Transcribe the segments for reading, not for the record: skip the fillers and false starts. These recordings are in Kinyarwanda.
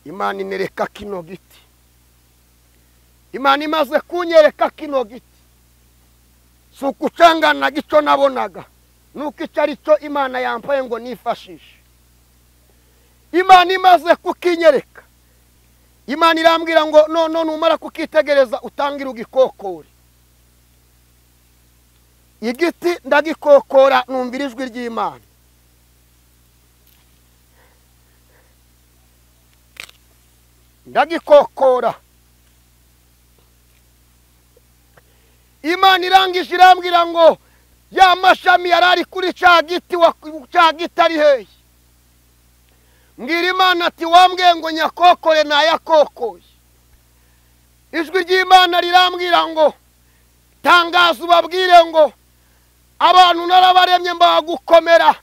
Imana inereka kino giti. Imana imaze kunyereka kino giti, sukucangana gico nabonaga nuko icyo ari cyo Imana yampaye ngo nifashishe. Imana imaze kukinyereka, Imana irambwira ngo none numara kukitegereza utangira ugikokore. Igiti ndagikokora numvira ijwi ry'Imana. Ndagikokora. Imana irangije irambwira ngo ya mashami yarari kuri cya giti cya giti ari hehe? Mbwira Imana ati wambwiye ngo nyakokore nayakokoye. Ijwi ry'Imana rirambwira ngo tangaza ubabwire ngo abantu narabaremye mbagukomera,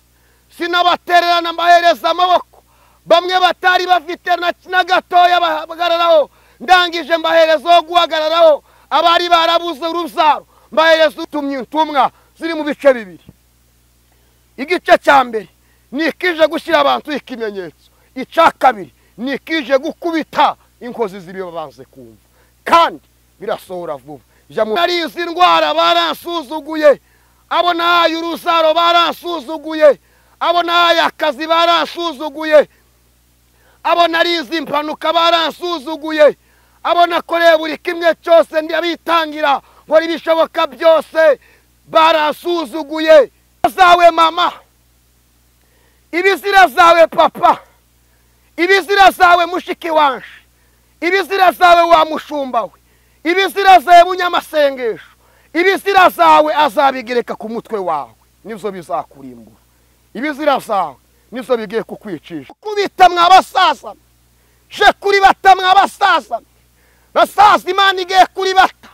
sinabatererana mbahereza amaboko. Bamwe batari bafite na gatoya bahagararaho, ndangije mbahereza guhagararaho. Abari barabuze urubyaro mbahereza utumye intumwa ziri mu bice bibiri. Igice cya mbere ni ikije gushyira abantu ikimenyetso, icya kabiri ni ikije gukubita inkozi z'ibibi banze kumva, kandi birasohora vuba. Narizi indwara baransuzuguye, abo nahaye uruzaro baransuzuguye, abo nahaye akazi baransuzuguye, abo narizi impanuka baransuzuguye, abo nakoreye buri kimwe cyose ndabitangira nkora ibishoboka byose baransuzuguye. Zawe mama, ibizira zawe papa, ibizira zawe mushiki wanje, ibizira zawe wa mushumba we, ibizira zawe bunyamasengesho, ibizira zawe azabigereka ku mutwe wawe, nizo bizakurimbura. Ibizira zawe nizo bigiye kukwicisha. Kubita mwabasaza, je kuri bata mwabasaza, basaza Imana igiye kuri bata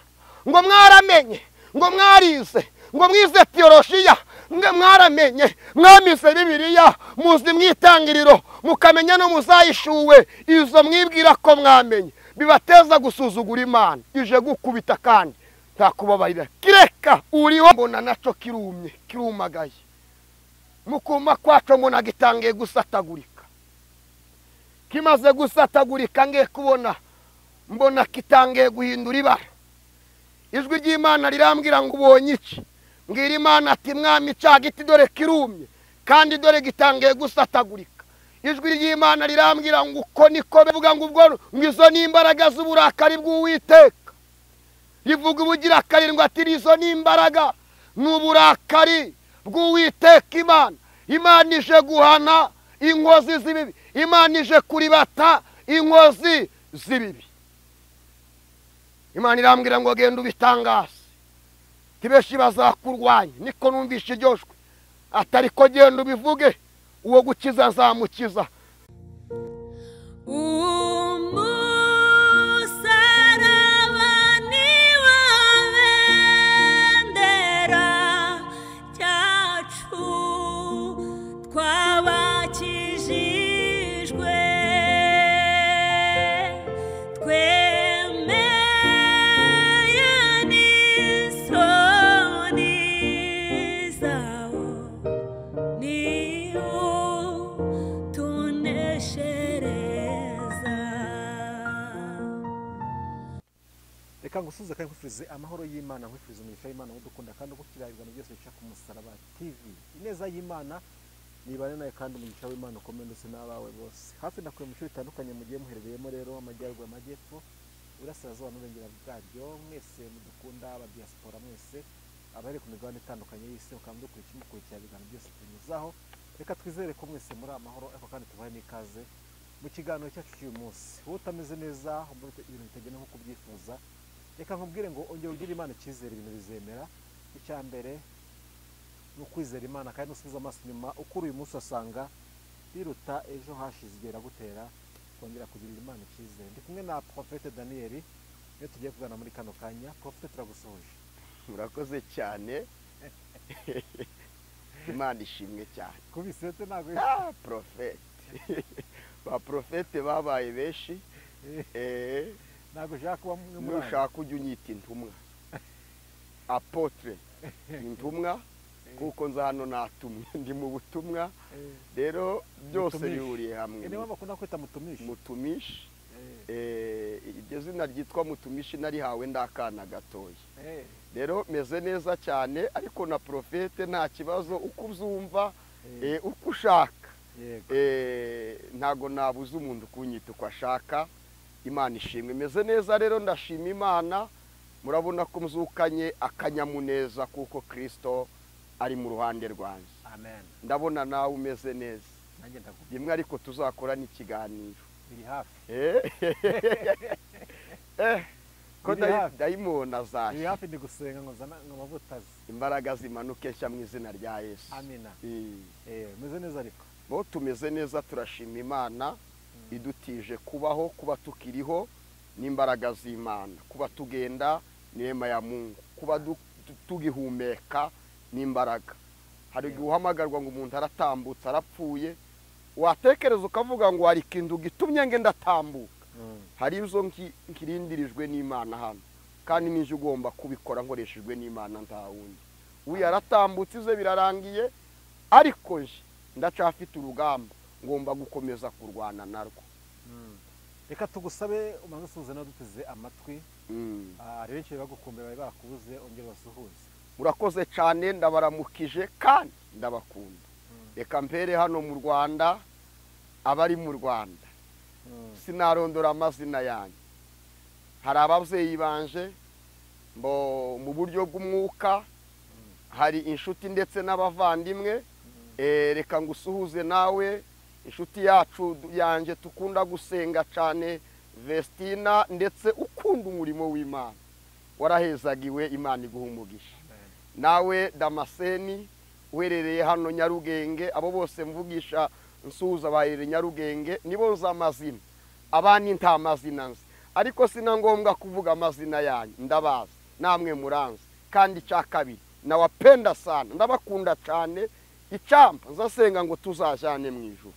ngo mwaramenye, ngo mwarize, ngo mwize teologiya, ngo mwaramenye, mwamize Bibiliya, muzi mwitangiriro, mukamenya no muzayishuwe. Izo mwibwira ko mwamenye bibateza gusuzugura Imana. Ije gukubita kandi nta kubabarira. Kireka uriho mbona naco kirumye, kirumagaye. Mukuma kwaco mbona gitangiye gusatagurika. Kimaze gusatagurika ngiye kubona mbona kitangiye guhindura ibara. Ijwi ry'Imana rirambwira ngo ubonye iki? Mbwira Imana ati mwami cya giti dore kirumye kandi dore gitangiye gusatagurika. Ijwi ry'Imana rirambwira ngo uko niko bivuga ngo ubwo ngizo ni imbaraga z'uburakari bw'Uwiteka. Rivuga ubugira karindwi ati izo ni imbaraga n'uburakari bw'Uwiteka Imana. Imana ije guhana inkozi z'ibibi, Imana ije kuribata inkozi z'ibibi. Imana irambwira ngo genda ubitangaze, tibeshi bazakurwanya. Niko numvishe iryo jwi, atari ko genda ubivuge, uwo gukiza nzamukiza. Umusaraba ni wo bendera ryacu twabakijijwe, twemeye n'isoni zawo, niwo tuneshereza. Reka ngusuze kandi nkwifurize amahoro y'Imana, nkwifurize umugisha w'Imana udukunda kandi ugukira ibiganiro byose bica ku Musaraba TV. Ineza y'Imana nibane nawe kandi umugisha w'Imana ukomeye ndetse n'abawe bose. Hafi na kure mu bice bitandukanye mugiye muherereyemo rero, amajyaruguru, amajyepfo, iburasirazuba n'uburengera bwaryo, mwese mudukunda aba diaspora mwese abari ku migabane itandukanye y'isi, mukaba mudukurikira ibiganiro byose tunyuzaho. Reka twizere ko mwese muri amahoro, ariko kandi tubahe n'ikaze mu kiganiro cyacu cy'uyu munsi. Wowe utameze neza, ibintu bitagenda nk'uko ubyifuza, reka nkubwire ngo ongera ugire Imana icyizere, ibintu bizemera. Icya mbere ni ukwizera Imana, kandi nusubiza amaso inyuma ukuri uyu munsi usanga biruta ejo hashize, igihe iragutera kongera kugirira Imana icyizere. Ndi kumwe na Prophète Daniel, niyo tugiye kugana muri kano kanya. Prophète, turagusoje. Murakoze cyane. Imana ishimwe cyane. Kubisete ntabwo Prophète. Ba prophète babaye benshi. Ntabwo ushaka kuba umwe muri abo. Nushaka ujya unyita intumwa, apotre intumwa. Kuko nza hano natumwe, ndi mu butumwa. Rero byose bihuriye hamwe. Niba bakunda kwita mutumishi. Mutumishi. Iryo zina ryitwa mutumishi narihawe ndakana gatoya. Rero meze neza cyane, ariko na profete nta kibazo, uko ubyumva, uko ushaka. Ntago nabuze umuntu kunyita uko ashaka. Imana ishimwe, meze neza. Rero ndashima Imana, murabona ko mzukanye akanyamuneza kuko Kristo ari mu ruhande rwanjye. Amen. Ndabona nawe umeze neza. Nanjye ndagukunda. Rimwe ariko tuzakora n'ikiganiro. Biri hafi. Ko dayimoni azaje. Biri hafi, ndi gusenga ngo nzana amavuta. Imbaraga zimanuke nshya mu izina rya Yesu. Amina. Meze neza ariko. Bo tumeze neza, turashima Imana idutije kubaho, kuba tukiriho n'imbaraga z'Imana, kuba tugenda neema ya Mungu, kuba tugihumeka n'imbaraga. Hari guhamagarwa ngo umuntu aratambutse arapfuye, watekereza ukavuga ngo hari ikintu gitumye nge ndatambuka. Hari izo nkirindirijwe n'Imana hano, kandi nije ugomba kubikora nkoreshejwe n'Imana nta wundi. Uyu aratambutse ize birarangiye, ariko nje ndacafite urugamba ngomba gukomeza kurwana narwo. Reka tugusabe umanze usuhuze n'aduteze amatwi. Hari benshi bagukumbuye bari bakubuze, ongera basuhuze. Murakoze cyane, ndabaramukije kandi ndabakunda. Reka mpere hano mu Rwanda, abari mu Rwanda sinarondora amazina yanyu. Hari ababyeyi banje mbo mu buryo bw'umwuka, hari inshuti ndetse n'abavandimwe. Reka ngusuhuze nawe inshuti yacu yanje tukunda gusenga cyane, Vestina, ndetse ukunda umurimo w'Imana, warahezagiwe, Imana iguha umugisha. Nawe Damascene uherereye hano Nyarugenge, abo bose mvugisha nsuhuza baherereye Nyarugenge, nibo nzi amazina, abandi nta mazina nzi, ariko sina ngombwa kuvuga amazina yanyu, ndabazi namwe muranzi. Kandi cya kabiri, nawapenda sana, ndabakunda cyane. Icampa nzasenga ngo tuzajane mu ijuru.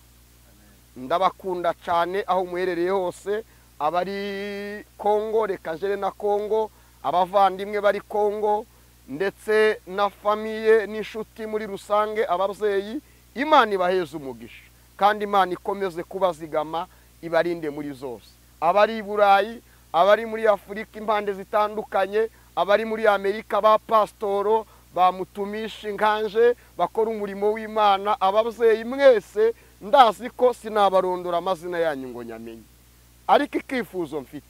Ndabakunda cyane aho muherereye hose, abari Kongo, reka njere na Kongo, abavandimwe bari Kongo, ndetse na famiye n'inshuti muri rusange, ababyeyi, Imana ibaheze umugisha, kandi Imana ikomeze kubazigama, ibarinde muri zose. Abari i Burayi, abari muri Afurika impande zitandukanye, abari muri Amerika, ba pastoro, ba mutumishi nkanje bakora umurimo w'Imana, ababyeyi mwese ndazi ko sinabarondora amazina yanyu ngo nyamenye, ariko ikifuzo mfite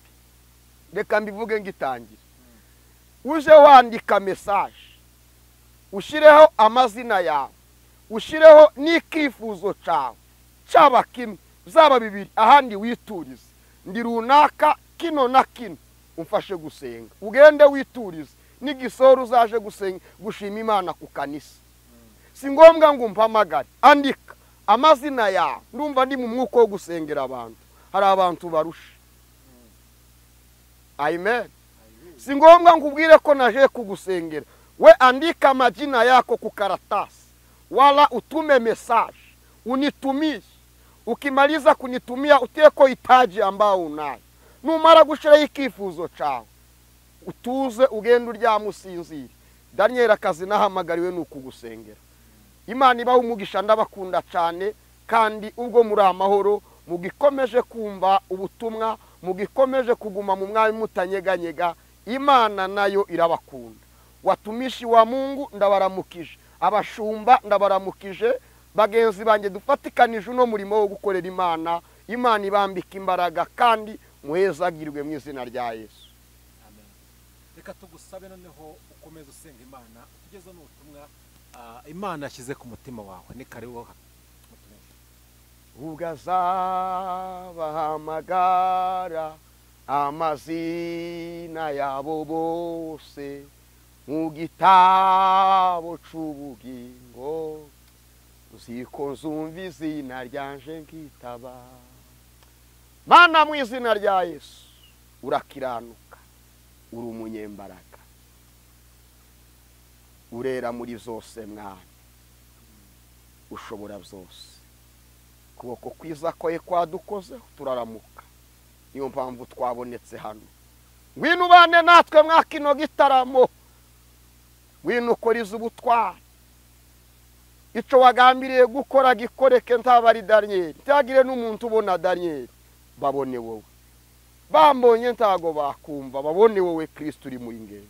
reka mbivuge ngitangira. Uje wandika message, ushireho amazina yawe, ushireho n'ikifuzo cyawe, cyaba kimwe zaba bibiri, ahandi witurize, ndi runaka kino na kino, umfashe gusenga. Ugende witurize n'igisoro uzaje gusenga gushima Imana ku kanisa. Si ngombwa ngo umpamagare, andika amazina yawe. Ndumva ndi mu mwuka wo gusengera abantu, hari abantu barusha. Amen. Si ngombwa ngo ubwire ko naje kugusengera, we andika majina yako ku karatasi, wala utume message, unitumie. Ukimaliza kunitumia uteko itaji ambao unayo. Numara gushira ikifuzo cyawe, utuze ugende uryama usinzire. Daniel akazi nahamagariwe nukugusengera. Imana ibahe umugisha, ndabakunda cyane, kandi ubwo muri amahoro mugikomeje kumva ubutumwa, mugikomeje kuguma mu mwami mutanyeganyega, Imana nayo irabakunda. Watumishi wa Mungu ndabaramukije, abashumba ndabaramukije, bagenzi banjye dufatikanije uno murimo wo gukorera Imana. Imana ibambika imbaraga kandi muhezagirwe mu izina rya Yesu. Amen. Reka tugusabe noneho ukomeze usenga Imana, utugeze n'ubutumwa Imana yashyize ku mutima wawe. Ni karibu mutumishi. Ubwo azabahamagara amazina yabo bose mu gitabo c'ubugingo, uziko nzumva izina ryanje nkitaba. Mana, mu izina rya Yesu, urakiranuka, uri umunyembaraga, urera muri zose Mwami, ushobora byose. Kuboko kwiza kwawe kwadukozeho turaramuka, niyo mpamvu twabonetse hano. Ngwino ubane natwe mwa kino gitaramo, ngwino ukore iz'ubutwari, Ico wagambiriye gukora gikoreke ntabari Daniel, ntagire n'umuntu ubona Daniel, babone wowe. Bambonye ntago bakumva, babone wowe Kristo uri muri ngewe.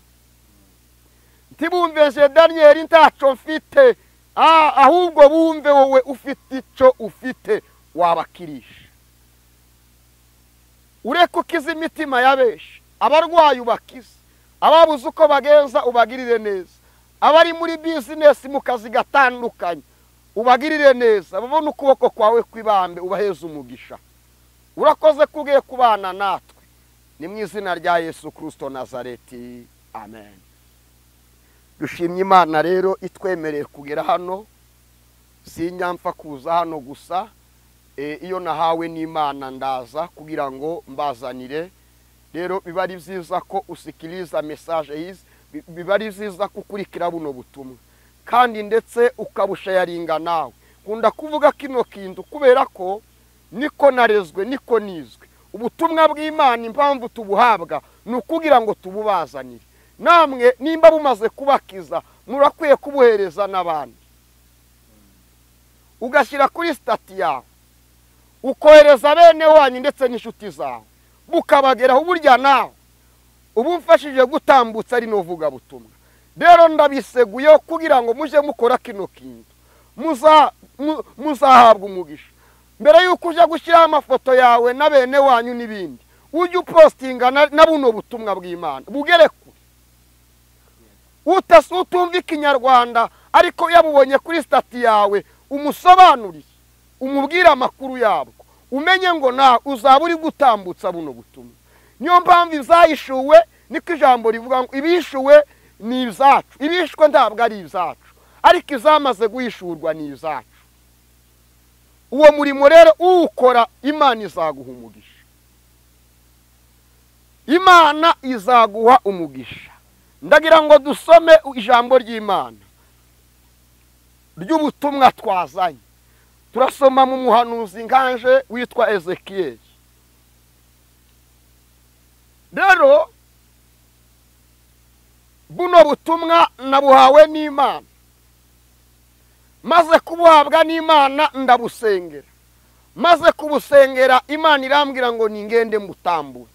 Ntibumveshe Daniel ntaco mfite, ahubwo bumve wowe ufite ico ufite wabakirisha. Ureke ukize imitima yabeshi, abarwayi ubakize, ababuze uko bagenza ubagirire neza, abari muri business mu kazi gatandukanye ubagirire neza, babone ukuboko kwawe kwibambe ubaheze umugisha. Urakoze kugiye kubana natwe, ni mu izina rya Yesu Kristo Nazareti, amen. Dushimye Imana rero itwemereye kugera hano. Sinyamfa kuza hano gusa, iyo nahawe n'Imana ndaza kugira ngo mbazanire. Rero biba ari byiza ko usikiliza message hizi, biba ari byiza kukurikira buno butumwa, kandi ndetse ukabushayaringa nawe. Kunda kuvuga kino kintu kubera ko niko narezwe, niko nizwe. Ubutumwa bw'Imana impamvu tubuhabwa ni ukugira ngo tububazanire. Namwe nimba bumaze kubakiza murakwiye kubuhereza n'abandi. Ugashyira kuri stati yawe, ukohereza bene wanyu ndetse n'inshuti zawe, bukabageraho. Burya nawe ubu mfashije gutambutsa rino vuga butumwa. Rero ndabiseguye kugira ngo muje mukora kino kintu, muzahabwa umugisha. Mbere yuko uja gushyiraho amafoto yawe na bene wanyu n'ibindi, ujye upostinga na buno butumwa bw'Imana bugere kure. Utumva ikinyarwanda ariko yabubonye kuri stati yawe, umusobanurire, umubwire amakuru yabwo, umenye ngo na uzaba uri gutambutsa buno butumwa. Niyo mpamvu izayishuwe, niko ijambo rivuga ngo ibishuwe ni izacu, ibishwe ntabwo ari izacu, ariko izamaze guhishurwa ni izacu. Uwo murimo rero uwukora, Imana izaguha umugisha. Imana izaguha umugisha. Ndagira ngo dusome ijambo ry'Imana ry'ubutumwa twazanye. Turasoma mu muhanuzi nganje witwa Ezekiel. Rero buno butumwa nabuhawe n'Imana, maze kubuhabwa n'Imana ndabusengera. Maze kubusengera Imana irambwira ngo ningende mutambutse.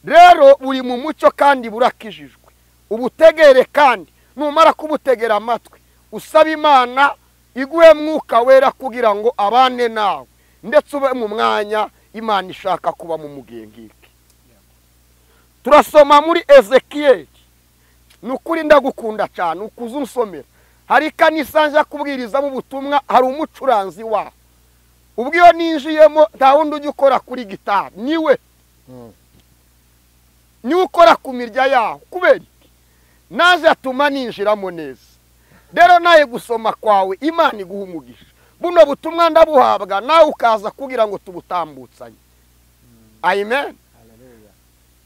Rero buri mu mucyo kandi burakijijwe. Ubutegere, kandi numara kubutegera amatwi usaba Imana iguhe mwuka wera kugira ngo abane nawe, ndetse ube mu mwanya Imana ishaka kuba mu mugengike. Turasoma muri Ezekiel. Nukuri ndagukunda cyane ukuze unsomera. Hari kanisa nja kubwiriza mu butumwa, hari umucuranzi wa ubwo iyo ninjiyemo nta wundi ujya ukora kuri gitari, niwe niwe ukora ku mirya yaho. Kubera iki? Naje atuma ninjiramo neza. Rero naye gusoma kwawe Imana iguha umugisha. Buno butumwa ndabuhabwa nawe ukaza kugira ngo tubutambutsanye. Amen.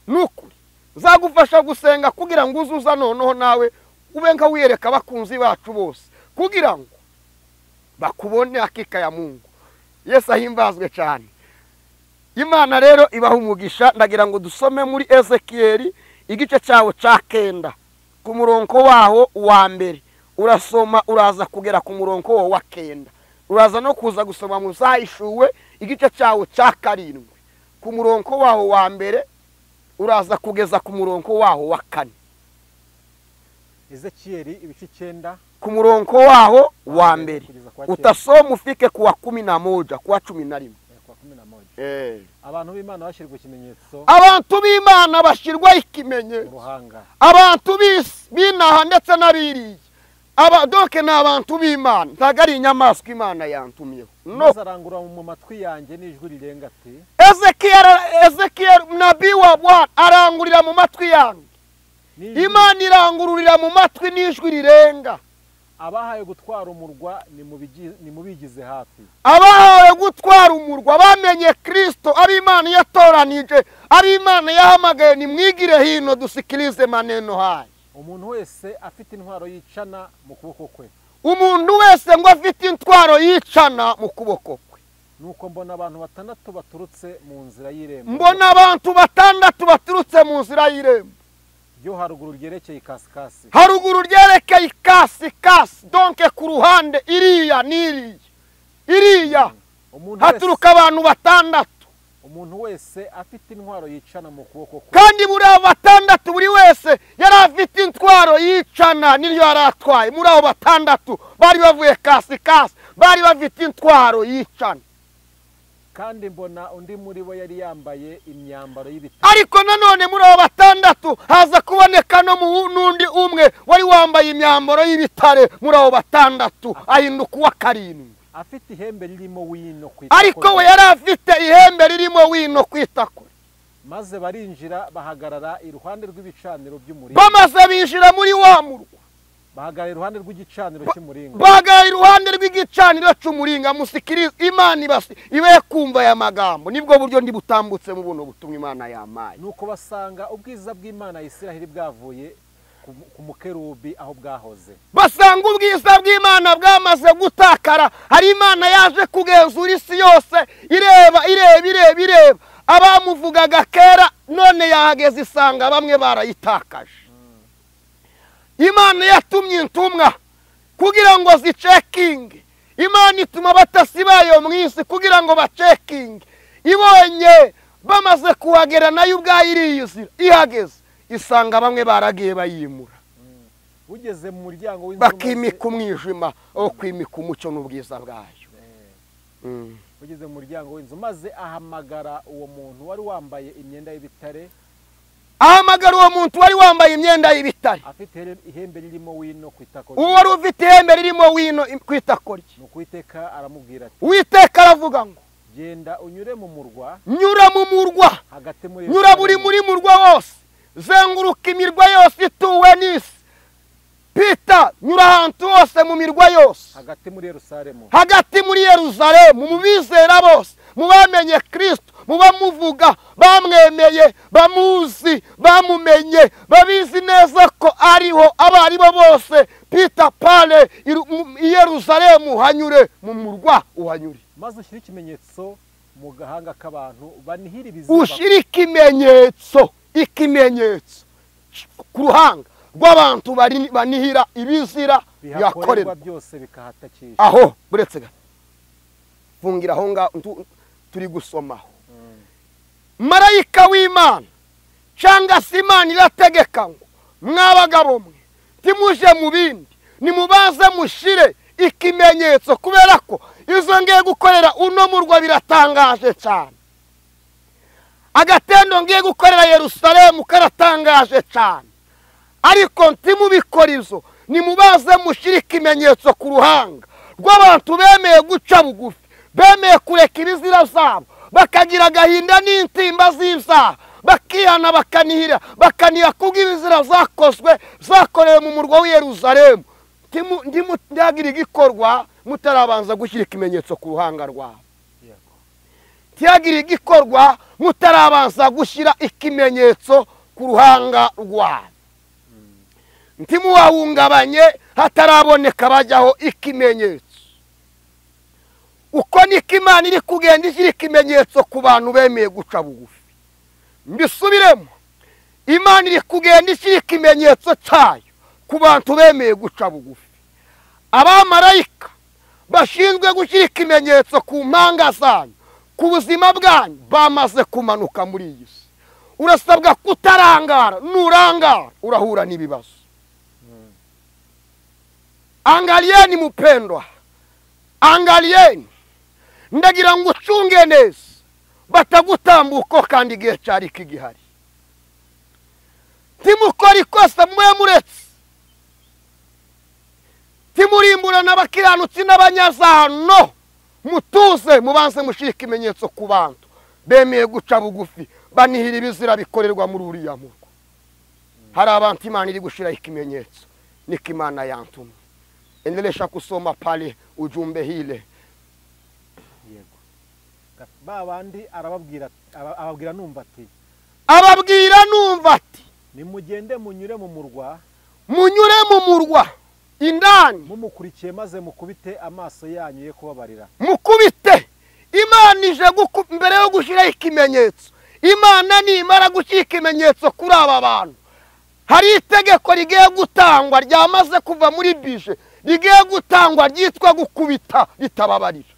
Nukuri nzagufasha gusenga kugira ngo uzuza noneho nawe ube nka wiyereka abakunzi bacu bose, kugira ngo bakubone hakika ya Mungu. Yesu ahimbazwe cyane. Imana rero ibaha umugisha. Ndagira ngo dusome muri Ezekiel igice cyawo ca 9 ku murongo waho wa mbere. Urasoma uraza kugera ku murongo wa 9. Uraza no kuza gusoma mu Zayishuwe igice cyawo ca 7 ku murongo waho wa mbere, uraza kugeza ku murongo waho wa 4. Ezekiel ibice 9 ku murongo waho wa mbere, utasoma ufike kuwa 11 kuwa 11. Abantu b'Imana bashyirwa ikimenyetso. Abantu b'Imana bashyirwa ikimenyetso. Abantu b'inaha ndetse n'abiriye, abadoke ni abantu b'Imana, ntabwo ari inyamaswa Imana yantumiyeho. No arangurura mu matwi yanjye n'ijwi rirenga ati Ezekiel nabii wa Bwana arangurira mu matwi yanjye. Imana irangururira mu matwi n'ijwi rirenga. Abahaye gutwara umurwa ni mubigize hafi. Abahawe gutwara umurwa bamenye Kristo, ab'Imana yatoranije, ab'Imana yahamagaye, nimwigire hino dusikilize maneno haya. Umuntu wese afite intwaro yicana mu kuboko kwe. Umuntu wese ngo afite intwaro yicana mu kuboko kwe. Nuko mbona abantu batandatu baturutse mu nzira y'irembo. Mbona abantu batandatu baturutse mu nzira y'irembo. Ryo haruguru ryerekeye ikasikasi. Haruguru ryerekeye ikasikasi, donc ku ruhande iriya n'iriya. Iriya haturuka abantu batandatu. Umuntu wese afite intwaro yicana mu kuboko kwe. Kandi muri abo batandatu buri wese yari afite intwaro yicana niryo yaratwaye. Muri abo batandatu bari bavuye kasikasi, bari bafite intwaro yicana. Kandi mbona undi muri bo yari yambaye imyambaro y'ibitare. Ariko nanone muri abo batandatu haza kuboneka no n'undi umwe wari wambaye imyambaro y'ibitare. Muri abo batandatu ahinduka uwa karindwi. Afite ihembe ririmo wino ku itako. Ariko we yari afite ihembe ririmo wino ku itako. Maze barinjira bahagarara iruhande rw'ibicaniro by'umuringa. Bamaze binjira muri wa murwa. Bahagarara iruhande rw'igicaniro cy'umuringa. Bahagarara iruhande rw'igicaniro cy'umuringa. Musikirize Imana ibasi ibe kumva aya magambo. Nibwo buryo ndi butambutse mu buno butumwa Imana yamaye. Nuko basanga ubwiza bw'Imana Isiraheli bwavuye ku mukerubi aho bwahoze. Basanga ubwiza bw'Imana bwamaze gutakara. Hari Imana yaje kugenzura isi yose, ireba ireba ireba ireba. Abamuvugaga kera none yahageze isanga bamwe barayitakaje. Imana yatumye intumwa kugira ngo zicekinge. Imana ituma abatasi bayo mu isi kugira ngo bacekinge. Ibonye bamaze kuhagera nayo ubwayo iriyizira, ihageze isanga bamwe baragiye bayimura. Ugeze mu muryango w'inzu bakimika umwijima aho kwimika umucyo n'ubwiza bwayo. Ugeze mu muryango w'inzu maze ahamagara uwo muntu wari wambaye imyenda y'ibitare. Ahamagara uwo muntu wari wambaye imyenda y'ibitare. Afite ihembe ririmo wino ku itako. Uwo wari ufite ihembe ririmo wino ku itako rye. Nuko Uwiteka aramubwira ati, Uwiteka aravuga ngo genda unyure mu murwa. Nyura mu murwa. Hagati muri nyura buri muri murwa wose. Zenguruka imirwa yose ituwe n'isi. Pita nyura ahantu hose mu mirwa yose. Hagati muri Yerusalemu. Hagati muri Yerusalemu mu bizera bose, mu bamenye Kristo, mu bamuvuga, bamwemeye, bamuzi, bamumenye, babizi neza ko ariho abari bo bose. Pita pale i Yerusalemu hanyure mu murwa uhanyure. Maze ushyire ikimenyetso mu gahanga k'abantu banihira ibiziba. Ushyire ikimenyetso, ikimenyetso ku ruhanga rw'abantu banihira ibizira bihakorerwa byose bikahatakisha. Aho buretse gato fungira aho ngaho turi gusomaho. Marayika w'Imana cyangwa se Imana irategeka ngo mwabagabo mwe timuje mu bindi, nimubaze mushire ikimenyetso, kubera ko izo ngiye gukorera uno murwa biratangaje cyane. Agatendo ngiye gukorera Yerusalemu karatangaje cyane. Ariko ntimubikora izo, nimubaze mushire ikimenyetso ku ruhanga rw'abantu bemeye guca bugufi, bemeye kureka ibizira zabo, bakagira agahinda n'intimba z'ibyaha, bakihana bakanihira, bakaniha kubw'ibizira zakozwe zakorewe mu murwa w'i Yerusalemu. Ntimugira igikorwa mutarabanza gushyira ikimenyetso ku ruhanga rwabo. Ntiyagira igikorwa mutarabanza gushyira ikimenyetso ku ruhanga rwabo. Ntimuwahungabanye hataraboneka bajyaho ikimenyetso. Uko niko Imana iri kugenda ishyira ikimenyetso ku bantu bemeye guca bugufi. Mbisubiremo, Imana iri kugenda ishyira ikimenyetso cyayo ku bantu bemeye guca bugufi. Abamarayika bashinzwe gushyira ikimenyetso ku mpanga zanyu, ku buzima bwanyu, bamaze kumanuka muri iyi si. Urasabwa kutarangara, nurangara urahura n'ibibazo. Angalieni mupendwa, angalieni, ndagira ngo ucunge neza batagutambuka kandi igihe cyari kigihari. Ntimukore ikosa mwe muretse, timurimburana abakiranutsi n'abanyazano, mutuze mubanze mushire ikimenyetso ku bantu bemeye guca bugufi, banihira ibizira bikorerwa muri uriya murwa. Hari abantu Imana iri gushira ikimenyetso, niko Imana yantumye. Endelesha kusoma pale ujumbe hile. Yego. Babandi arababwira, ababwira numva ati, ababwira numva ati, nimugende munyure mu murwa, munyure mu murwa indani, mumukurikiye maze mukubite amaso yanyu ye kubabarira. Mukubite. Imana ije mbere yo gushyira ikimenyetso. Imana nimara gushyira ikimenyetso kuri aba bantu, Hari itegeko rigiye gutangwa ryamaze kuva muri bije, rigiye gutangwa ryitwa gukubita ritababarira.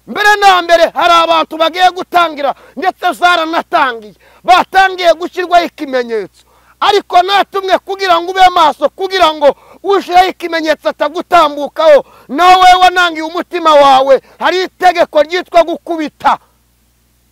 Mbere na mbere hari abantu bagiye gutangira, ndetse zaranatangiye, batangiye gushyirwaho ikimenyetso. Ariko natumwe kugira ngo ube maso, kugira ngo ushyiraho ikimenyetso atagutambukaho, nawe wanangiye umutima wawe. Hari itegeko ryitwa gukubita,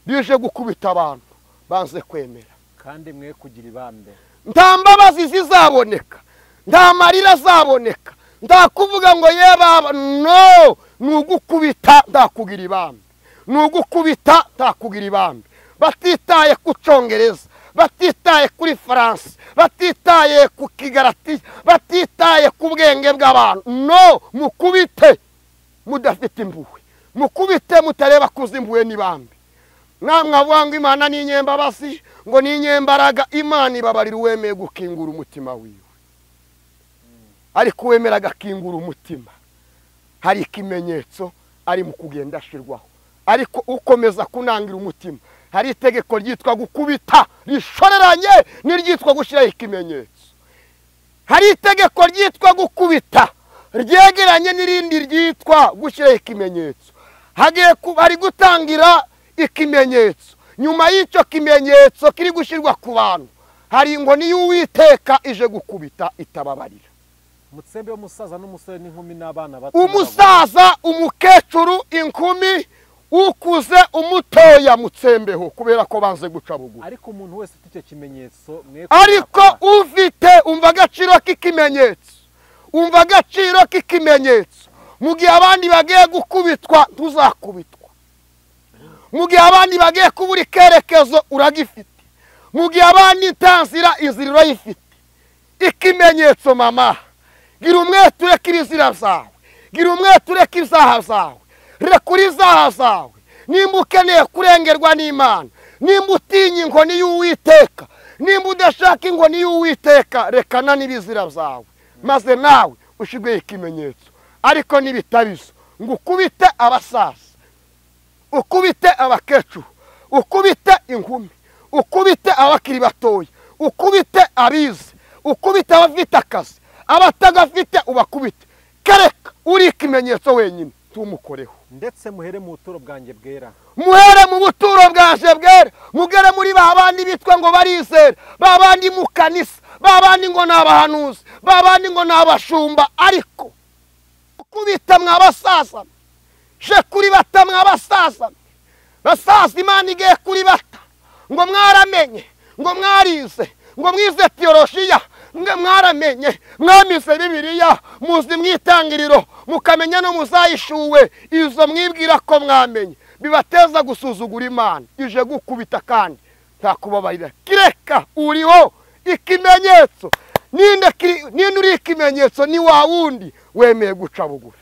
rije gukubita abantu banze kwemera. Kandi mwe kugira ibambe, nta mbabazi zizaboneka, nta marira azaboneka, nta kuvuga ngo ye baba, no, ni ugukubita ntakugira ibambe, ni ugukubita ntakugira ibambe. Batitaye ku Cyongereza, batitaye kuri Faransa, batitaye ku Kigarati, batitaye ku bwenge bw'abantu, no, mukubite mudafite impuhwe, mukubite mutareba kuza impuhwe n'ibambe. Namwe avuga ngo Imana ni inyembabasi, ngo ni inyembaraga, Imana ibabarira uwemeye gukingura umutima wiwe. Ariko uwemera agakingura umutima, hari ikimenyetso ari mu kugenda ashirwaho. Ariko ukomeza kunangira umutima, hari itegeko ryitwa gukubita rishoreranye n'iryitwa gushyiraho ikimenyetso. Hari itegeko ryitwa gukubita ryegeranye n'irindi ryitwa gushyiraho ikimenyetso. Hari gutangira ikimenyetso, nyuma y'icyo kimenyetso kiri gushyirwa ku bantu, hari inkoni y'Uwiteka ije gukubita itababarira. Mutsembe w'umusaza n'umusore n'inkumi n'abana bato, umusaza, umukecuru, inkumi, ukuze, umutoya, mutsembeho, kubera ko banze guca bugufi. Ariko umuntu wese ufite icyo kimenyetso mwe, ariko ufite, umva agaciro k'ikimenyetso, umva agaciro k'ikimenyetso. Mu gihe abandi bagiye gukubitwa, ntuzakubitwa. Mu gihe abandi bagiye kubura ikerekezo, uragifite. Mu gihe abandi nta nzira, inzira urayifite. Ikimenyetso mama, gira umwete ureke ibizira zawe, gira umwete ureke ibyaha zawe, rekura ibyaha zawe. Nimba ukeneye kurengerwa n'Imana, nimba utinya inkoni y'Uwiteka, nimba udashaka inkoni y'Uwiteka, rekana n'ibizira zawe, maze nawe ushyirweho ikimenyetso. Ariko nibitabizo, ngo ukubite abasaza, ukubite abakecuru, ukubite inkumi, ukubite abakiri batoya, ukubite abize, ukubite abafite akazi, abatagafite ubakubite. Kereka uri ikimenyetso wenyine tumukoreho. Ndetse muhere mu buturo bwanjye bwera, muhere mu buturo bwanjye bwera, mugere muri ba bandi bitwa ngo barizera, ba bandi mu kanisa, ba bandi ngo ni abahanuzi, ba bandi ngo ni abashumba. Ariko ukubita mwabasaza, je kuri bata mwabasaza, basaza Imana igiye kuri bata, ngo mwaramenye, ngo mwarize, ngo mwize teologiya, ngo mwaramenye, mwamize Bibiliya, muzi mwitangiriro, mukamenya no muzayishuwe. Izo mwibwira ko mwamenye bibateza gusuzugura Imana, ije gukubita kandi nta kubabarira. Kireka uriho ikimenyetso. Ninde uri ikimenyetso? Ni wa wundi wemeye guca bugufi,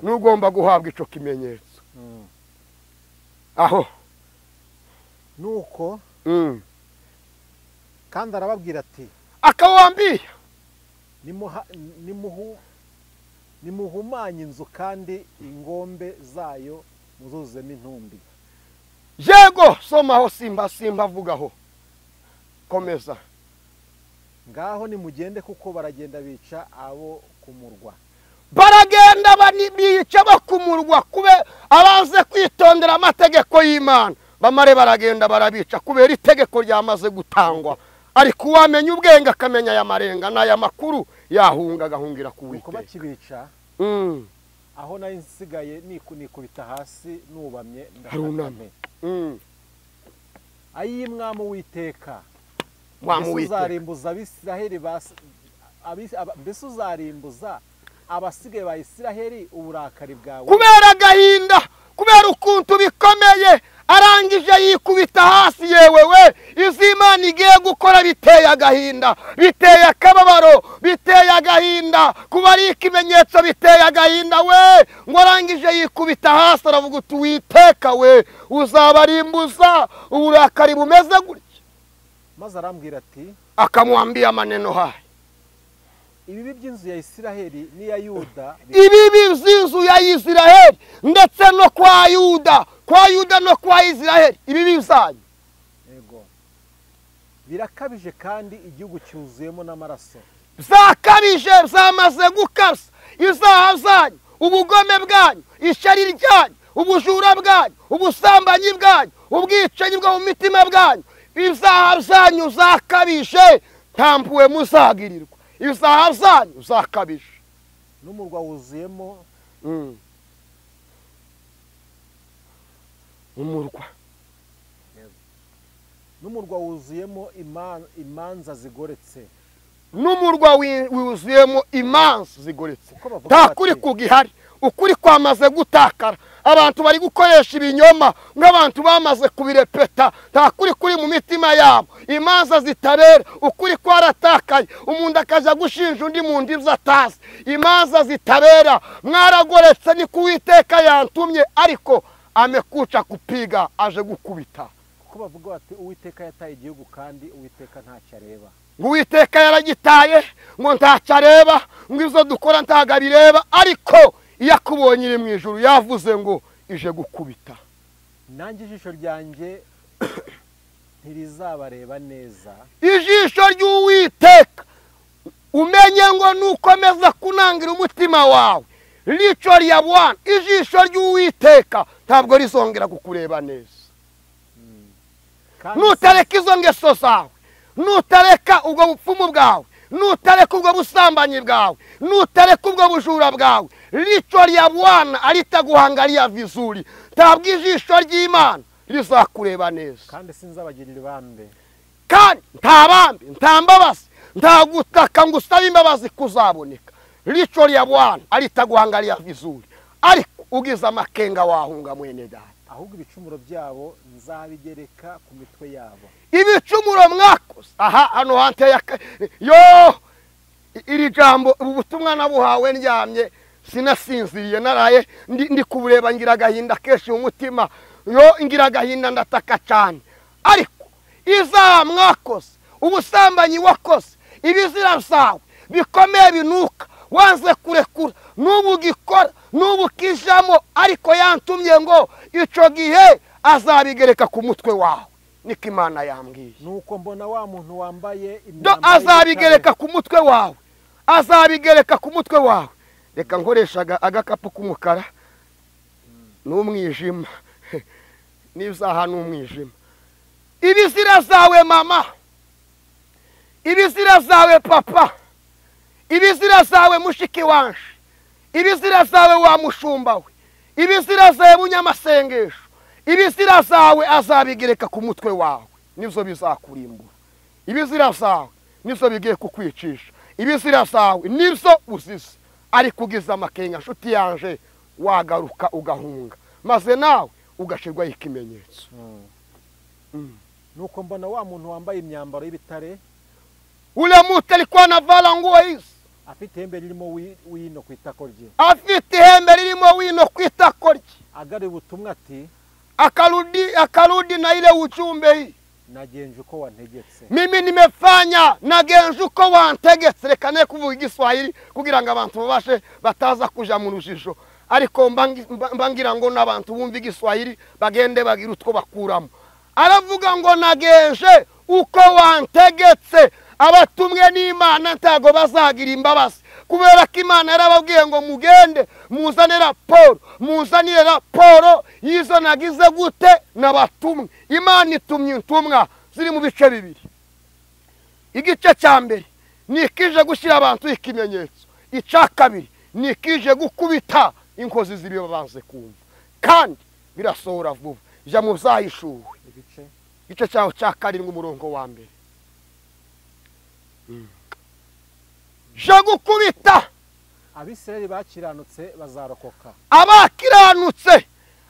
nugomba guhabwa ico kimenyetso. Aho nuko kandi arababwira ati, akawambia nimuhumanye inzu kandi ingombe zayo muzuzemo intumbi. Yego, somaho, simba vugaho, komeza. Ngaho nimugende, kuko baragenda bica abo kumurwa. Baragenda bica abo kumurwa, kube abaze kwitondera amategeko y'Imana, bamare baragenda barabica kubera itegeko ryamaze gutangwa. Ariko uwamenya ubwenge akamenya aya marenga n'aya makuru, yahunga agahungira ku Uwiteka. Uko bakibica, aho nari nsigaye nikubita hasi nubamye ndahakamye. Ayi mwami Uwiteka, uzarimbuza Abisiraheli, mbese uzarimbuza abasigaye ba Isiraheli uburakari bwawe. Kubera agahinda, kubera ukuntu bikomeye, arangije yikubita hasi. Yewe we, izi Imana igiye gukora biteye agahinda, biteye akababaro, biteye agahinda, kuba ari ikimenyetso biteye agahinda we. Ngo arangije yikubita hasi aravuga uti, Uwiteka we, uzabarimbuza uburakari bumeze gutya. Maze arambwira ati, akamwambia maneno haya, ibibi by'inzu ya Isiraheli n'iya Yuda, ibibi by'inzu ya Isiraheli ndetse no kwa Yuda, kwa Yuda no kwa Isiraheli, ibibi byanyu. Yego. Birakabije kandi igihugu cyuzuyemo n'amaraso. Zakabije, zamaze gukabya izaha zanyu, ubugome bwanyu, ishyari ryanyu, ubujura bwanyu, ubusambanyi bwanyu, ubwicanyi bwo mu mitima bwanyu. Ibyaha byanyu zakabije, nta mpuhwe muzagirirwa. Ibyaha byanyu zakabije. N'umurwa wuzuyemo N'umurwa wuzuyemo imanza zigoretse. N'umurwa wuzuyemo imanza zigoretse. Nta kuri kugihari, ukuri kwamaze gutakara. Abantu bari gukoresha ibinyoma nk'abantu bamaze kubirepeta. Nta kuri kuri mu mitima yabo, imanza zitabera, ukuri kwaratakaye. Umuntu akaja gushinja undi mu ndimi atazi. Imanza zitabera, mwaragoretse, ni kuwiteka yantumye, ariko amekuca kupiga, aje gukubita. Kuko bavuga bati Uwiteka yataye igihugu kandi Uwiteka ntacyo areba. Ngo Uwiteka yaragitaye, ngo ntacyo areba, ngo izo dukora ntago abireba, ariko iyo akubonye iri mu ijuru yavuze ngo ije gukubita. Nanjye ijisho ryanjye ntirizabareba neza. Ijisho ry'Uwiteka, umenye ngo nukomeza kunangira umutima wawe, licho lya Bwana, ijisho ry'Uwiteka ntabwo rizongera kukureba neza. Nutareka izo ngeso zawe, nutareka ubwo bupfumu bwawe, nutareka ubwo busambanyi bwawe, nutareka ubwo bujura bwawe, licho lya Bwana alitaguhangalia vizuri. Ntabwo ijisho ry'Imana rizakureba neza. Kandi sinzabagirira ibambe. Kandi nta bambe, nta mbabazi, nta gutaka ngo usabe imbabazi kuzaboneka. Licho lya Bwana alitaguhangalia vizuri. Ariko ugize amakenga wahunga mwene data. Ahubwo ibicumuro byabo nzabigereka ku mitwe yabo. Ibicumuro mwakoze. Aha hano hanteye yo iri jambo, ubu butumwa nabuhawe ndyamye, sinasinziriye, naraye ndi kubureba, ngira agahinda kenshi mu mutima. Yo ngira agahinda, ndataka cyane. Ariko izaha mwakoze, ubusambanyi wakoze, ibizira byawe bikomeye binuka, wanze kurekura, n'ubu gikora, n'ubu kijamo, ariko yantumye ngo ico gihe azabigereka ku mutwe wawe. Niko Imana yambwiye. Nuko mbona wa muntu wambaye imyambaro, azabigereka ku mutwe wawe, azabigereka ku mutwe wawe. Reka nkoresha agakapu k'umukara n'umwijima, n'izaha n'umwijima. Ibizira zawe mama, ibizira zawe papa, ibizira zawe mushiki wanje, ibizira zawe wa mushumba we, ibizira zawe munyamasengesho, ibizira zawe azabigereka ku mutwe wawe, nivyo bizakurimbura. Ibizira zawe nivyo bigiye kukwicisha. Ibizira zawe nivyo uzize. Ariko ugize amakenga nshuti yanje, wagaruka ugahunga, maze nawe ugashirwaho ikimenyetso. Nuko mbona wa muntu wambaye imyambaro y'ibitare. Ule mtu alikuwa anavala nguo hizi, afite ihembe ririmo wino ku itako rye. Afite ihembe ririmo wino ku itako rye. Agaruye ubutumwa ati, akarudi na ile ujumbe hii, nagenje uko wantegetse. Mimi nimefanya nagenje uko wantegetse. Reka ne kuvuga Igiswahili kugira ngo abantu babashe bataza kuja mu rujijo, ariko mbangira ngo n'abantu bumva Igiswahili bagende bagira utwo bakuramo. Aravuga ngo nagenje uko wantegetse. Abatumwe n'Imana ntago bazagira imbabazi, kubera ko Imana yarababwiye ngo mugende muzane raporo, muzanire raporo y'izo nagize gute n'abatumwe. Imana itumye intumwa ziri mu bice bibiri. Igice cya mbere ni ikije gushyira abantu ikimenyetso, icya kabiri ni ikije gukubita inkozi z'ibibi banze kumva, kandi birasohora vuba. Jya mu byahishuwe igice cyaho cya 7 umurongo wa 1. Je gukubita Abisirayeli bakiranutse bazarokoka. Abakiranutse,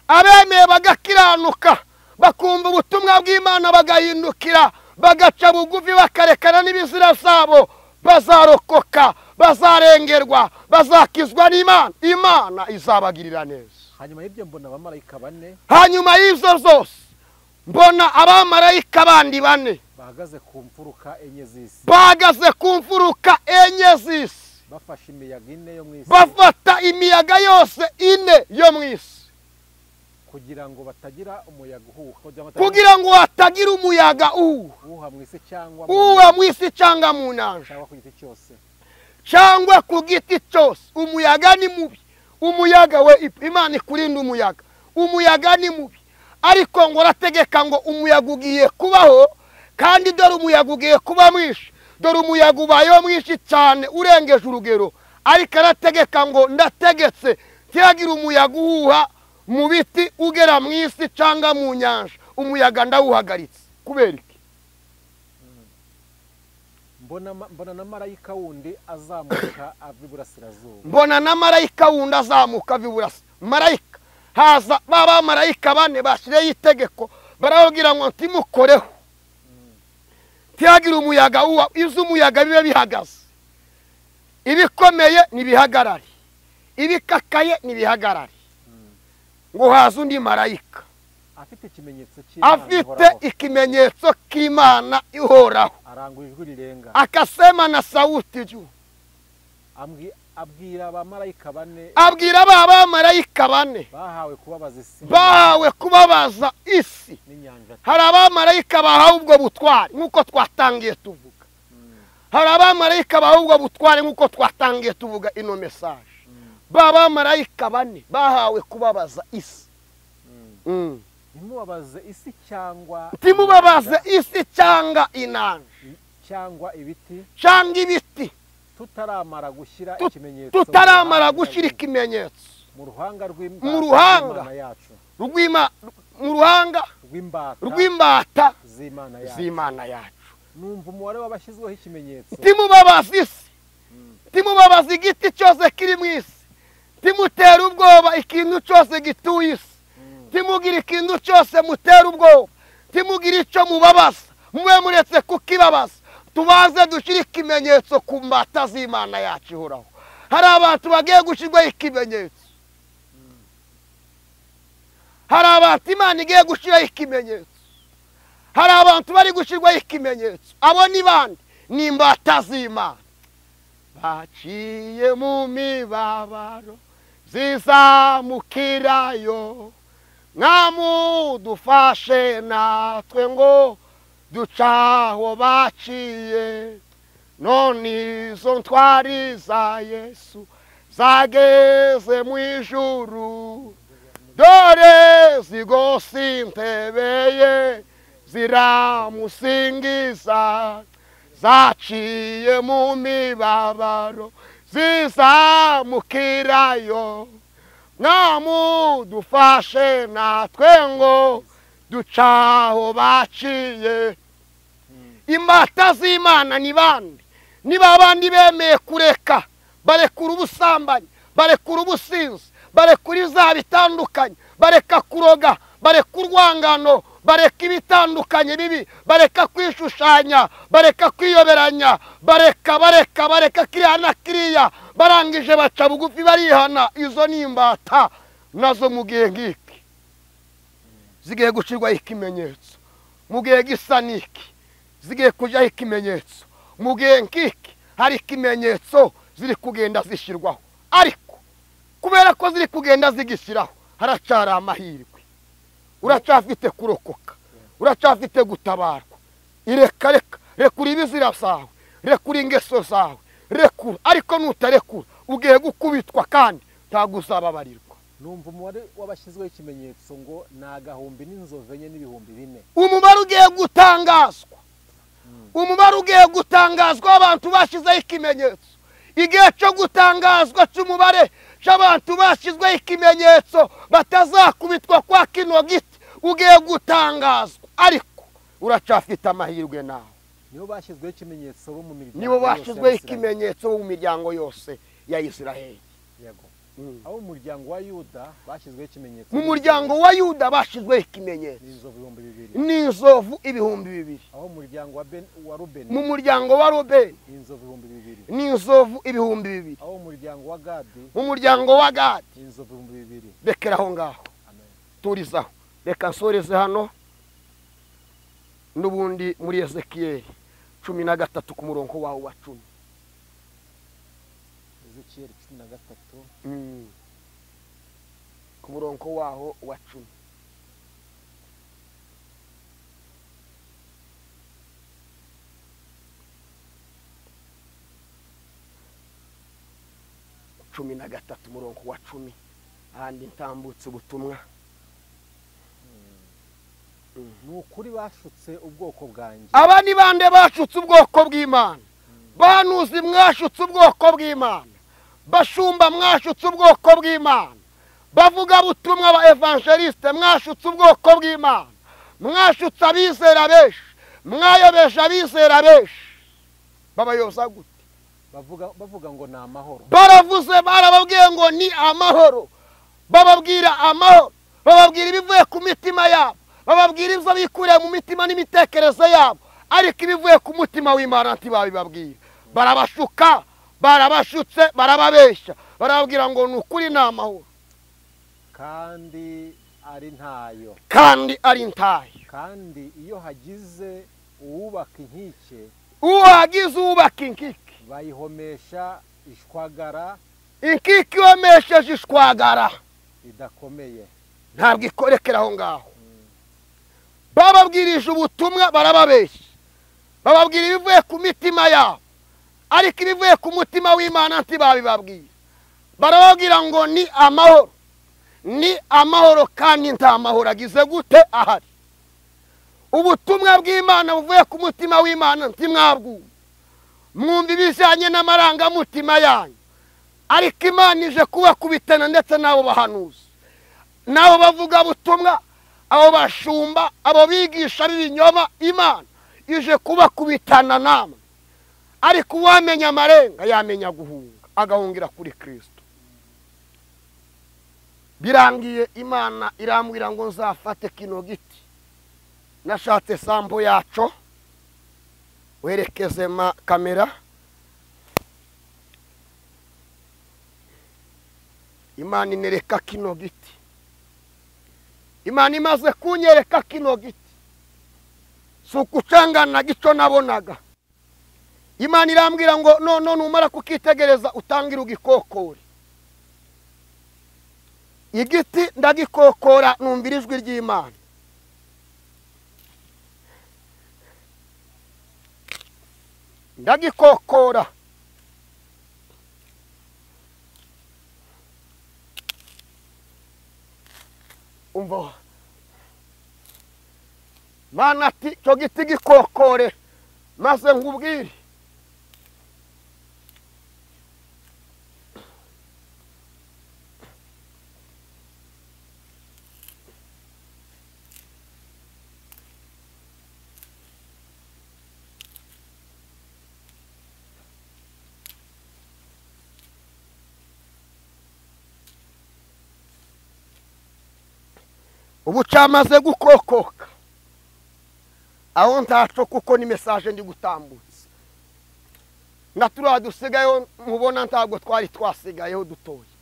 abemeye bagakiranuka, bakumva ubutumwa bw'Imana bagahindukira, bagaca bugufi, bakarekana n'ibizira zabo, bazarokoka, bazarengerwa, bazakizwa n'Imana. Imana izabagirira neza. Hanyuma y'ibyo mbona abamarayika bane. Hanyuma y'ibyo zose mbona abamarayika bandi bane bahagaze ku mfuruka enye z'isi. Bahagaze ku mfuruka enye z'isi. Bafashe imiyaga ine yo mu isi. Bafata imiyaga yose ine yo mu isi. Kugira ngo batagira umuyaga uhuha, kugira ngo hatagira umuyaga uhuha mu isi cyangwa uhuha mu isi cyangwa mu nyanja, cyangwa ku giti cyose, cyangwa ku giti cyose. Umuyaga ni mubi, umuyaga we Imana ikurinda umuyaga, umuyaga ni mubi, ariko ngo arategeka ngo umuyaga ugiye kubaho, kandi dore umuyaga ugiye kuba mwinshi, dore umuyaga ubayeho mwinshi cyane urengeje urugero, ariko arategeka ngo ndategetse ntiyagira umuyaga uhuha mu biti ugera mu isi cyangwa mu nyanja, umuyaga ndawuhagaritse. Kubera iki? Mbona na marayika wundi azamuka ava iburasirazuba. Mbona na marayika wundi azamuka ava iburasirazuba. Marayika haza baba marayika bane bashyireho itegeko, barababwira ngo ntimukoreho, ntiyagira umuyaga uwa, izo umuyaga bibe bihagaze, ibikomeye nibihagarare, ibikakaye nibihagarare. Ngo haza undi marayika afite ikimenyetso cy'Imana, afite ikimenyetso k'Imana ihoraho, arangura ijwi rirenga, akasema na sauti juu, abwira abamarayika bane, abwira abamarayika bane bahawe kubabaza isi, bahawe kubabaza isi n'inyanja. Hari abamarayika bahawe ubwo butware nk'uko twatangiye tuvuga, hari abamarayika bahawe ubwo butware nk'uko twatangiye tuvuga ino message. Babamarayika bane bahawe kubabaza isi. Ntimubabaze isi cyangwa, ntimubabaze isi cyangwa inanja cyangwa ibiti, cyangwa ibiti, tutaramara gushyira ikimenyetso, tutaramara gushyira ikimenyetso mu ruhanga mu ruhanga mu ruhanga rw'imbata z'Imana yacu. Numva umubare w'abashyizweho ikimenyetso. Ntimubabaze isi, ntimubabaze igiti cyose kiri mu isi, ntimutera ubwoba ikintu cyose gituye isi, ntimugire ikintu cyose mutera ubwoba, ntimugire icyo mubabaza, mube muretse kukibabaza, tubanze dushyire ikimenyetso ku mbata z'Imana yacu ihoraho. Hari abantu bagiye gushyirwaho ikimenyetso, hari abantu Imana igiye gushyiraho ikimenyetso, hari abantu bari gushyirwaho ikimenyetso. Abo ni bande? Ni imbata z'Imana baciye mu mibabaro zizamukirayo, mwamudufashe natwe ngo ducaho baciye, none izo ntwari za Yesu zageze mu ijuru, dore zigose intebe ye ziramusingiza, zaciye mu mibabaro zizamukirayo, mwamudufashe natwe ngo ducaho baciye. Imbata z'Imana ni bande? Ni babandi bemeye kureka, barekura ubusambanyi, barekura ubusinzi, barekura ibyaha bitandukanye, bareka kuroga, bareka urwangano, bareka ibitandukanye bibi, bareka kwishushanya, bareka kwiyoberanya, bareka bareka bareka kiriya na kiriya, barangije baca bugufi barihana. Izo ni imbata nazo mu gihe nk'iki zigiye gushyirwaho ikimenyetso, mu gihe gisa n'iki zigiye kujyaho ikimenyetso, mu gihe nk'iki hari ikimenyetso ziri kugenda zishyirwaho, ariko kubera ko ziri kugenda zigishyiraho haracyari amahirwe, uracyafite kurokoka, uracyafite gutabarwa. Ireka reka, rekura ibizira zawe, rekura ingeso zawe, rekura. Ariko nutarekura ugiye gukubitwa kandi ntabwo uzababarirwa. Numva umubare w'abashyizweho ikimenyetso ngo ni 1000 n'inzovu 4 n'ibihumbi 4. Umubare ugiye gutangazwa, umubare ugiye gutangazwa w'abantu bashyizeho ikimenyetso. Igihe cyo gutangazwa cy'umubare cy'abantu bashyizweho ikimenyetso batazakubitwa kwa kino giti ugiye gutangazwa, ariko uracyafite amahirwe nawe. Nibo bashyizweho ikimenyetso bo mu miryango, nibo bashyizweho ikimenyetso bo mu miryango yose ya Isiraheli. Yego. Abo mu muryango wa Yuda bashyizweho ikimenyetso, mu muryango wa Yuda bashyizweho ikimenyetso n'inzovu 2000, n'inzovu 2000. Abo mu muryango wa Rubeni, mu muryango wa Rubeni n'inzovu 2000, n'inzovu 2000. Abo mu muryango wa Gadi, mu muryango wa Gadi n'inzovu 2000. Rekera aho ngaho, turizaho. Reka nsoreze hano n'ubundi muri Ezekiyeli 13 ku murongo wawe wa 10. Ezekiyeli 13 ku murongo waho wa 10. 13 umurongo wa 10, ahandi ntambutse ubutumwa. Ni ukuri bashutse ubwoko bwanjye. Aba ni bande bashutse ubwoko bw'Imana? Bahanuzi mwashutse ubwoko bw'Imana, bashumba mwashutse ubwoko bw'Imana, bavuga butumwa ba evangeliste mwashutse ubwoko bw'Imana, mwashutse abizera benshi, mwayobeje abizera benshi. Babayoza gute? Bavuga ngo ni amahoro. Baravuze, barababwiye ngo ni amahoro, bababwira amahoro, bababwira ibivuye ku mitima yabo, bababwira ibyo bikuriye mu mitima n'imitekerereze yabo, ariko ibivuye ku mutima w'Imana ntibabibabwira. Barabashuka, barabashutse, barababeshya, barababwira ngo ni ukuri ni amahoro, kandi ari ntayo, kandi ari ntayo. Kandi iyo hagize uwubaka inkike, uwagize uwubaka inkike bayihomesha ishwagara. Inkike ihomesheje ishwagara idakomeye, ntabwo ikorekera aho ngaho. Bababwirije ubutumwa barababeshya, bababwira ibivuye ku mitima yabo, ariko ibivuye ku mutima w'Imana ntibabibabwira. Barababwira ngo ni amahoro, ni amahoro, kandi nta mahoro agize gute ahari. Ubutumwa bw'Imana buvuye ku mutima w'Imana ntimwabwumva, mwumva ibijyanye n'amarangamutima yanyu, ariko Imana ije kubakubitana ndetse n'abo bahanuzi, n'abo bavuga butumwa, abo bashumba, abo bigisha b'ibinyoma. Imana ije kubakubitana namwe. Ariko uwamenya amarenga yamenya guhunga, agahungira kuri Kristo. Birangiye Imana irambwira ngo nzafate kino giti, nashatse sambo yaco, werekeze ma kamera. Imana inereka kino giti. Imana imaze kunyereka kino giti, si ukucangana gico nabonaga. Imana irambwira ngo none numara kukitegereza utangire ugikokore. Igiti ndagikokora, numvira ijwi ry'Imana. Ndagikokora, umva Mana ati cyo giti gikokore maze nkubwire. Ubu cyamaze gukokoka aho ntaco, kuko ni message ndi gutambutsa. Na turiya dusigayeho mubona ntabwo twari twasigayeho dutoye.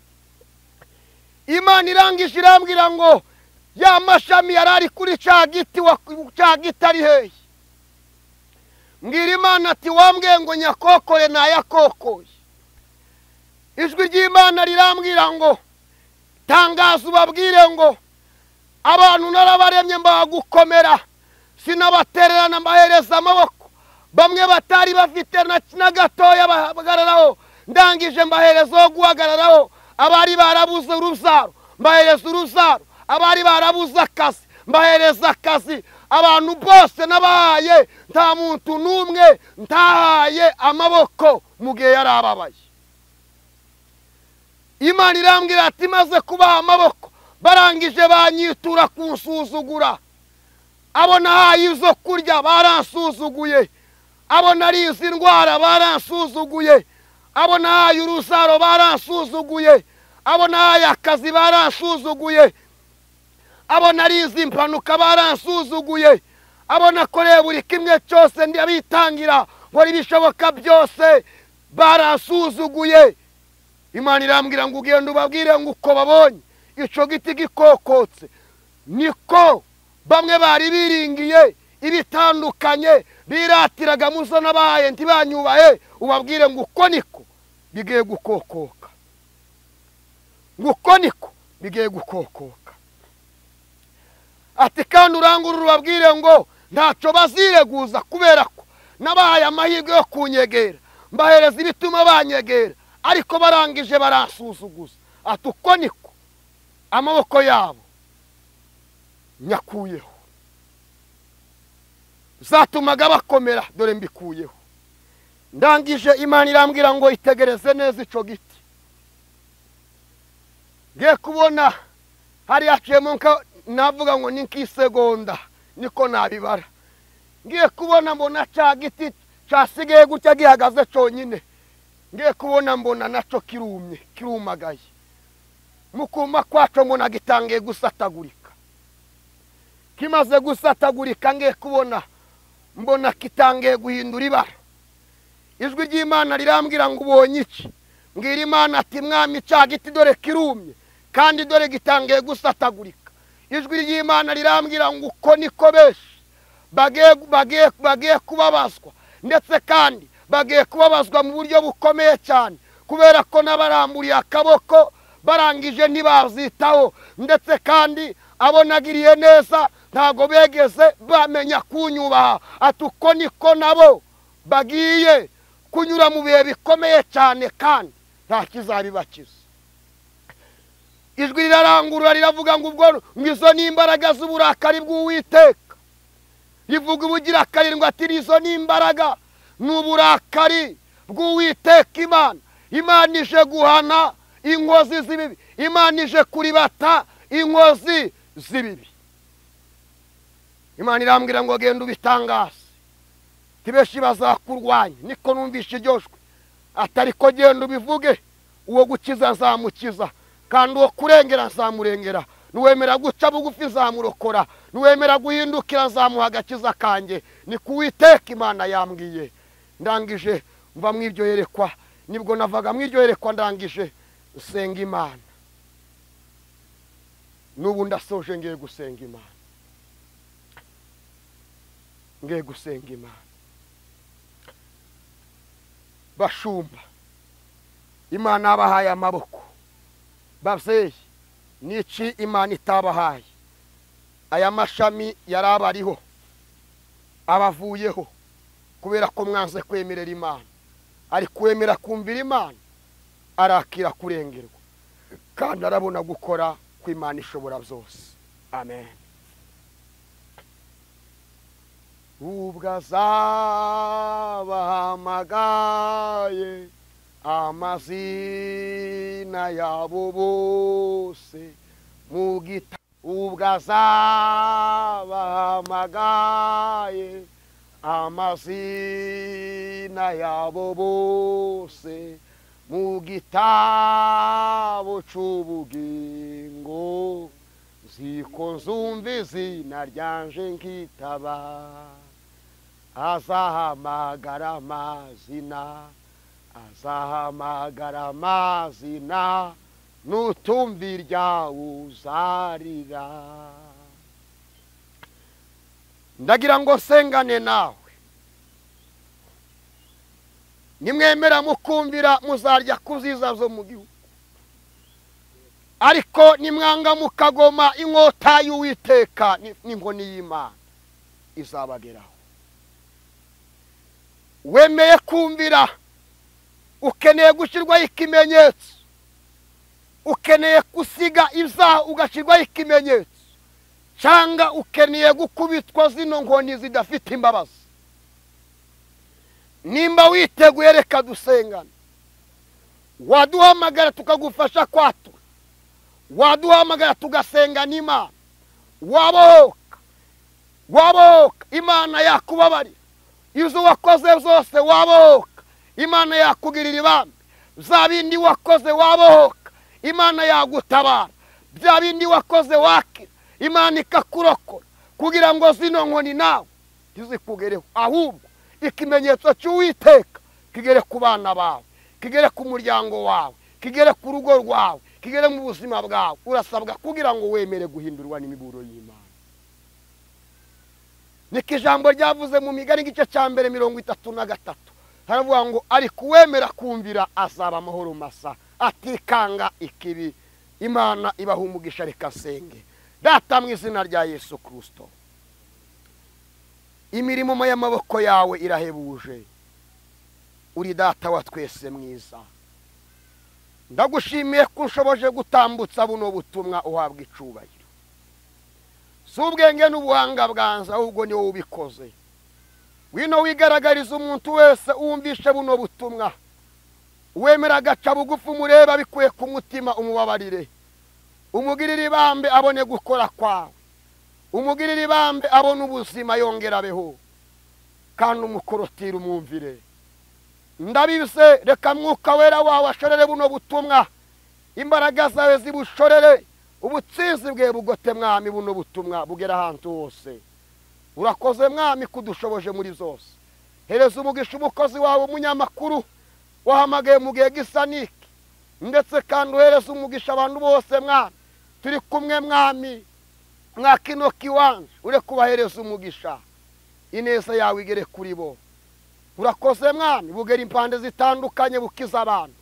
Imana irangije irambwira ngo ya mashami yarari kuri cya giti, cya giti ari hehe? Mbwira Imana ati wambwiye ngo nyakokore, nayakokoye. Ijwi ry'Imana rirambwira ngo tangaza ubabwire ngo abantu narabaremye mbagukomera, sinabatererana mbahereza amaboko. Bamwe batari bafite na gatoya bahagararaho, ndangije mbahereza guhagararaho. Abari barabuze urubyaro mbahereza urubyaro, abari barabuze akazi mbahereza akazi. Abantu bose nabahaye, nta muntu n'umwe ntahaye amaboko mu gihe yari ababaye. Imana irambwira ati maze kubaha amaboko, barangije banyitura kunsuzugura. Abo nahaye izo kurya baransuzuguye, abo narize indwara baransuzuguye, abo nahaye urusaro baransuzuguye, abo nahaye akazi baransuzuguye, abo narize impanuka baransuzuguye, abo nakoreye buri kimwe cyose ndabitangira nkora ibishoboka byose baransuzuguye. Imana irambwira ngo ugende ubabwire ngo uko babonye ico giti gikokotse niko bamwe bari biringiye ibitandukanye biratiraga muzo nabahaye ntibanyubahe, ubabwire ngo uko niko bigiye gukokoka, ngo uko niko bigiye gukokoka. Ati kandi urangurura ubabwire ngo ntacyo bazireguza kubera ko nabahaye amahirwe yo kunyegera, mbahereza ibituma banyegera, ariko barangije baransuzuguza. Ati uko niko amaboko yabo nyakuyeho, zatumaga bakomera, dore mbikuyeho. Ndangije Imana irambwira ngo itegereze neza ico giti. Ngiye kubona hari yaciyemo navuga ngo ni nk'isegonda niko nabibara. Ngiye kubona mbona cya giti cyasigaye gutya gihagaze cyonyine. Ngiye kubona mbona naco kirumye, kirumagaye. Mukuma kwaco mbona gitangiye gusatagurika. Kimaze gusatagurika ngiye kubona mbona kitangiye guhindura ibara. Ijwi ry'Imana rirambwira ngo ubonye iki? Mbwira Imana ati mwami cya giti dore kirumye kandi dore gitangiye gusatagurika. Ijwi ry'Imana rirambwira ngo uko niko benshi bagiye kubabazwa, ndetse kandi bagiye kubabazwa mu buryo bukomeye cyane, kubera ko n'abaramburiye akaboko barangije ntibazitaho, ndetse kandi abo nagiriye neza ntabwo begeze bamenya kunyubaha. Ati uko niko nabo bagiye kunyura mu bihe bikomeye cyane kandi nta kizabibakiza. Ijwi rirarangurura riravuga ngo ubwo izo ni imbaraga z'uburakari bw'Uwiteka. Rivuga ubugira karindwi ati izo ni imbaraga n'uburakari bw'Uwiteka Imana. Imana ije guhana inkozi z'ibibi, Imana ije kuribata inkozi z'ibibi. Imana irambwira ngo genda ubitangaze, tibeshi bazakurwanya. Niko numvishe iryo jwi, atari ko genda ubivuge, uwo gukiza nzamukiza, kandi uwo kurengera nzamurengera, nuwemera guca bugufi nzamurokora, nuwemera guhindukira nzamuha agakiza kanjye. Ni ku Uwiteka Imana yambwiye. Ndangije mva mu iryo yerekwa, nibwo navaga mu iryo yerekwa ndangije nsenga Imana. N'ubu ndasoje ngiye gusenga Imana, ngiye gusenga Imana. Bashumba, Imana abahaye amaboko. Babyeyi, niki Imana itabahaye? Aya mashami yarabariho abavuyeho kubera ko mwanze kwemerera Imana. Ari kwemera kumvira Imana arakira kurengerwa, kandi arabona gukora kw'Imana ishobora byose. Amen. Ubwo azabahamagaye amazina yabo bose mu gita, ubwo azabahamagaye amazina yabo bose mu gitabo c'ubugingo, ziko nzumva izina ryanje nkitaba. Azahamagara amazina, azahamagara amazina, nutumva iryawe uzarira. Ndagira ngo sengane nawe, nimwemera mukumvira muzarya kuziza zo mu gihugu, ariko nimwanga mukagoma inkota y'Uwiteka n'inkoni y'Imana izabageraho. Wemeye kumvira, ukeneye gushyirwaho ikimenyetso, ukeneye gusiga ibyaha ugashyirwaho ikimenyetso, cyangwa ukeneye gukubitwa zino nkoni zidafite imbabazi. Nimba witeguye reka dusengane. Waduhamagara tukagufasha kwatura, waduhamagara tugasengana Imana. Wabohoka, wabohoka, Imana yakubabarira izo wakoze zose. Wabohoka, Imana yakugirira ibambe. Bya bindi wakoze wabohoka, Imana yagutabara. Bya bindi wakoze wakira, Imana ikakurokora, kugira ngo zino nkoni nawe ntizikugereho, ahubwo ikimenyetso cy'Uwiteka kigere ku bana bawe, kigere ku muryango wawe, kigere ku rugo rwawe, kigere mu buzima bwawe. Urasabwa kugira ngo wemere guhindurwa n'imiburo y'Imana. Niko ijambo ryavuze mu Migani igice cya mbere 33, haravuga ngo ariko uwemera kumvira azaba amahoro masa, atikanga ikibi. Imana ibaha umugisha. Reka nsenge. Data mu izina rya Yesu Kristo, imirimo y'amaboko yawe irahebuje. Uri data wa twese mwiza. Ndagushimiye ko ushoboje gutambutsa buno butumwa, uhabwa icubahiro. Si ubwenge n'ubuhanga bwanze, ahubwo ni wowe ubikoze. Wino wigaragariza umuntu wese wumvishe buno butumwa, uwemera agaca bugufi umureba bikuye ku mutima, umubabarire, umugirire ibambe abone gukora kwawe, umugirire ibambe abone ubuzima yongera abeho, kandi umukorotire umwumvire. Ndabibise, reka Mwuka Wera wawe ashorere buno butumwa, imbaraga zawe zibushorere, ubutsinzi bwe bugote Mwami, buno butumwa bugera ahantu hose. Urakoze Mwami kudushoboje muri zose. Hereza umugisha umukozi wawe umunyamakuru wahamagaye mu gihe gisa n'iki, ndetse kandi uhereza umugisha abantu bose Mwami turi kumwe Mwami mwa kino kiwanja, ure kubahereza umugisha, ineza yawe igere kuri bo. Urakoze Mwami, bugera impande zitandukanye, bukiza abantu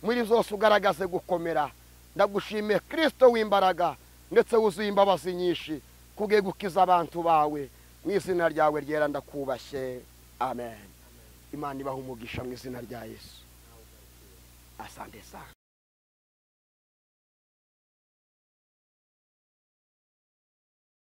muri zose, ugaragaze gukomera. Ndagushimiye Kristo w'imbaraga ndetse wuzuye imbabazi nyinshi, kubwe gukiza abantu bawe, mu izina ryawe ryera ndakubashye, amen. Imana ibahe umugisha mu izina rya Yesu. Asante sana.